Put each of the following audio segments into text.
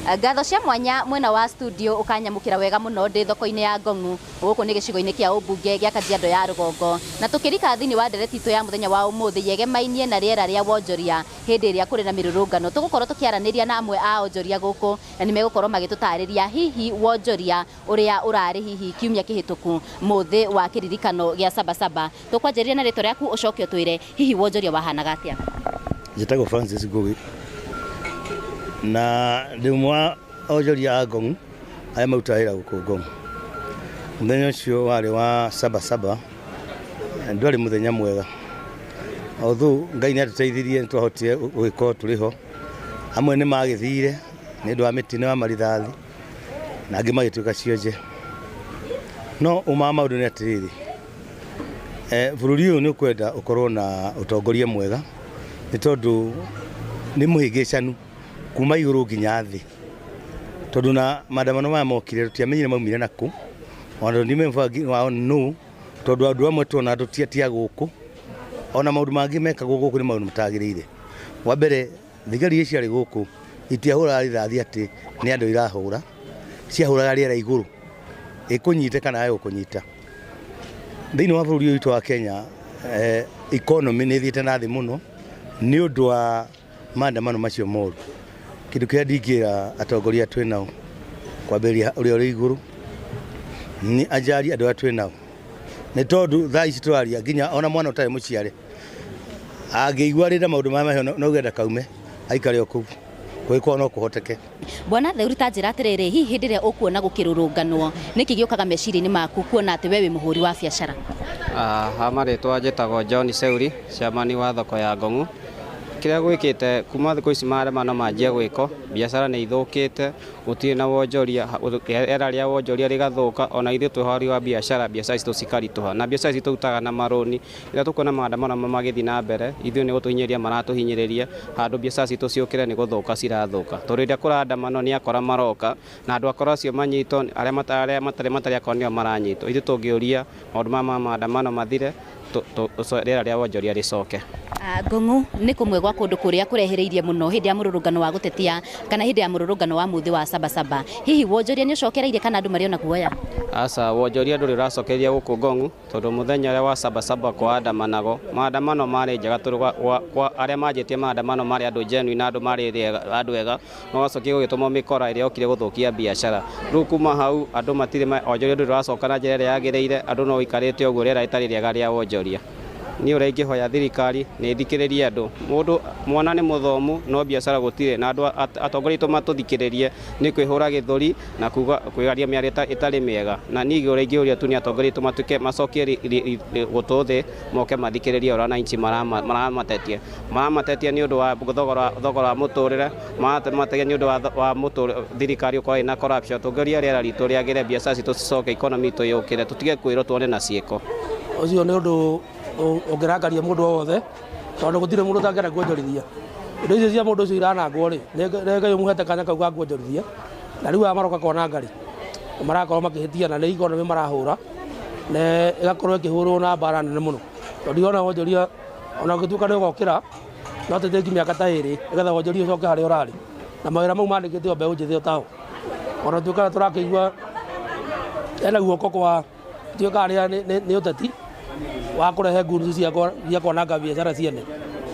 Ngatho cia mwanya mwena wa studio ũkanyamũkĩra wega mũno ndĩ thoko-inĩ ya Ngong'u. Gũkũ nĩ gĩcigo-inĩ kĩa ũmbunge gĩa Kajiado ya Rũgongo. Na tũkĩrika thĩinĩ wa ndereti itũ ya mũthenya wa ũmũthĩ yegemainie na rĩera rĩa wonjoria hĩndĩ ĩrĩa kũrĩ na mĩrũrũngano. Tũgũkorwo tũkĩaranĩria na amwe a onjoria gũkũ na nĩ megũkorwo magĩtũtarĩria hihi wonjoria ũrĩa ũrarĩ hihi kiumia kĩhĩtũku mũthĩ wa kĩririkano gĩa Sabasaba. Tũkwanjĩrĩria na rĩtwa rĩaku ũcoke ũtwĩre hihi wonjoria wahanaga atĩa. Njĩtagwo Francis Ngũgĩ na ndĩ ũmwe wa onjoria a Ngong'u arĩa marutaga wĩra gũkũ Ngong'u. Mũthenya ũcio warĩ wa Sabasaba ndwarĩ mũthenya mwega, although Ngai nĩ atũteithirie nĩ twahotire gũgĩkorwo tũrĩ ho. Amwe nĩ magĩthire nĩ ũndũ wa mĩtino ya marithathi na angĩ magĩtuĩka cionje. No ũma wa maũndũ nĩ atĩrĩrĩ, bũrũri ũyũ nĩ ũkwenda ũkorwo na ũtongoria mwega nĩ tondũ nĩ mũhĩngĩcanu kuma igũrũ nginya thĩ. Tondũ na maandamano maya mokire tũtiamenyire maumire nakũ, ona tũtiamenyire mũbangi wao nũ, tondũ andũ amwe tuona ti a gũkũ, ona maũndũ mangĩ mekagwo gũkũ nĩ maũndũ matagĩrĩire. Wa mbere thigari iria ciarĩ gũkũ itiahũraga rithathi atĩ nĩ andũ irahũra, ciahũraga rĩera igũrũ ĩkũnyite kana yage gũkũnyita. Thĩinĩ wa bũrũri ũyũ witũ wa Kenya economy nĩ ĩthiĩte na thĩ mũno nĩ ũndũ wa maandamano macio moru. Kĩndũ kĩrĩa ndingĩra atongoria twĩ nao kwambĩrĩria ũrĩa ũrĩ igũrũ nĩ anjarie andũ arĩa twĩ nao, nĩ tondũ thaa ici tũraria nginya ona mwana ũtarĩ mũciare angĩigua arĩ na maũndũ marĩa maheyo no auge ndakaume aikare o kũu, kũngĩkorwo no kũhoteke. Bwana Theuri ta njĩra atĩrĩrĩ, hihi hĩndĩ ĩrĩa ũkuona gũkĩrũrũnganwo nĩkĩ gĩũkaga meciria-inĩ maku kuona atĩ we wĩ mũhũri wa biacara? Ha marĩtwa njĩtagwo John Seuri, chairman wa thoko ya Ngong'u. Kĩrĩa gwĩkĩte kuma thikũ ici maandamano manjia gwĩkwo, biacara nĩ ithũkĩte, gũtirĩ na wonjoria, rĩera rĩa wonjoria rĩgathũka, ona ithuĩ twĩ ahũri a biacara, biacara citũ cikaritũha. Na biacara citũ tũrutaga na marũni. Rĩrĩa tũkuona maandamano magĩthiĩ na mbere, ithuĩ nĩ gũtũhinyĩrĩria maratũhinyĩrĩria, handũ biacara citũ ciũkĩre nĩ gũthũka cirathũka. Tondũ rĩrĩa kũraandamanwo nĩ akora maroka, na andũ akora acio manyitwo, arĩa matarĩ matarĩ akora nĩo maranyitwo. Ithuĩ tũngĩũria maũndũ maya ma maandamano mathire, rĩera rĩa wonjoria rĩcoke. Ngong'u nĩ kũmwe gwa kũndũ kũrĩa kũrehĩrĩirie mũno hĩndĩ ya mũrũrũngano wa gũtetia kana hĩndĩ ya mũrũrũngano wa mũthĩ wa Sabasaba. Hihi wonjoria nĩ ũcokereirie kana andũ marĩ ona guoya? Aca, wonjoria ndũrĩ ũracokereria gũkũ Ngong'u, tondũ mũthenya ũrĩa wa Sabasaba kwaandamanago, maandamano marĩ njega tondũ kwa arĩa manjĩtie maandamano marĩ andũ genuine na andũ marĩ andũ ega, no gwacokire gũgĩtũmwo mĩkora ĩrĩa yokire gũthũkia biacara. Rĩu kuma hau andũ matirĩ wonjoria ndũrĩ ũracoka na njĩra ĩrĩa yagĩrĩire, andũ no ũikarĩte ũguo rĩera rĩtarĩ rĩega rĩa wonjoria. Niĩ ũrĩa ingĩhoya thirikari nĩ ĩthikĩrĩrie andũ, mũndũ mwana nĩ mũthomu no biacara gũtirĩ na andũ atongoria aitũ matũthikĩrĩrie nĩ kwĩhũra gĩthũri na kuga kwĩaria mĩario ĩtarĩ mĩega. Na niĩ ũrĩa ingĩũria tu nĩ atongoria aitũ matuĩke macokie gũtũ thĩ moke mathikĩrĩrie ũrĩa wananchi maramatetia. Maramatetia nĩ ũndũ wa thogora wa mũtũrĩre, maramatetia nĩ ũndũ wa thirikari gũkorwo ĩna corruption. Tũngĩũria rĩera ritũ rĩagĩre, biacara citũ cicoke, economy itũ yũkĩre, tũtige kwĩrwo tuone na ciĩko. Ũcio nĩ ũndũ ũngĩrakaria mũndũ o wothe, tondũ gũtirĩ mũndũ ũtangĩenda kuonjorithia. Indo icio cia mũndũ ũcio iranangwo rĩ, nĩ Ngai ũmũhete kanya kau ga kuonjorithia, na rĩu aya maroka kwananga rĩ, marakorwo makĩhĩtia na nĩ economy marahũra, na ĩgakorwo ĩkĩhũrwo na mbara nene mũno. Tondũ ndirona wonjoria ona ũngĩtuĩka nĩ ũgokĩra, no tĩtĩki mĩaka ta ĩrĩ nĩgetha wonjoria ũcoke harĩa ũrarĩ. Na mawĩra mau mandĩkĩte o mbeũ njĩthĩ o tao. Ona tuĩka tũrakĩigua hena guoko kwa tuĩka arĩa nĩ ũteti wa kũrehe goons cia kwananga biacara ciene.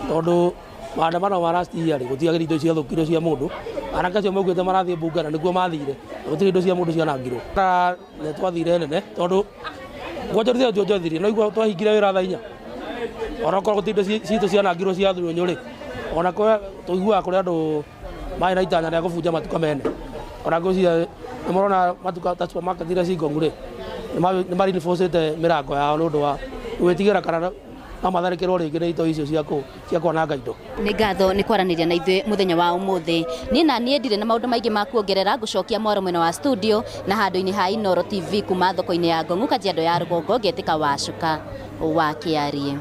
Tondũ maandamano ma last year rĩ, gũtiagĩrĩ indo ciathũkirio cia mũndũ. Anake acio maugĩte marathiĩ mbunge na nĩkuo mathire, na gũtirĩ indo cia mũndũ cianangirwo. Nĩ twathire nene tondũ kwonjorithia tuonjorithirie no igua twahingire wĩra thaa inya. Ona okorwo gũtirĩ indo citũ cianangirwo cia thunyũ rĩ, ona tũiguaga kũrĩ andũ marĩ na itanya rĩa kũbunja matuka mene. Ona ngwĩciria nĩ mũrona matuka ta supermarket iria ci Ngong'u rĩ, nĩ ma reinforce mĩrango yao nĩ ũndũ wa gwĩtigĩra kana no matharĩkĩrwo rĩngĩ nĩ itoi icio cia kwananga indo. Nĩ ngatho nĩ kwaranĩria na ithuĩ mũthenya wa ũmũthĩ. Niĩ na niĩ ndirĩ na maũndũ maingĩ ma kuongerera, ngũcokia mwaro mwena wa studio na handũ-inĩ ha Inooro TV kuma thoko-inĩ ya Ngong'u, Kajiado ya Rũgongo, ngetĩka Wacuka wa Kĩariĩ.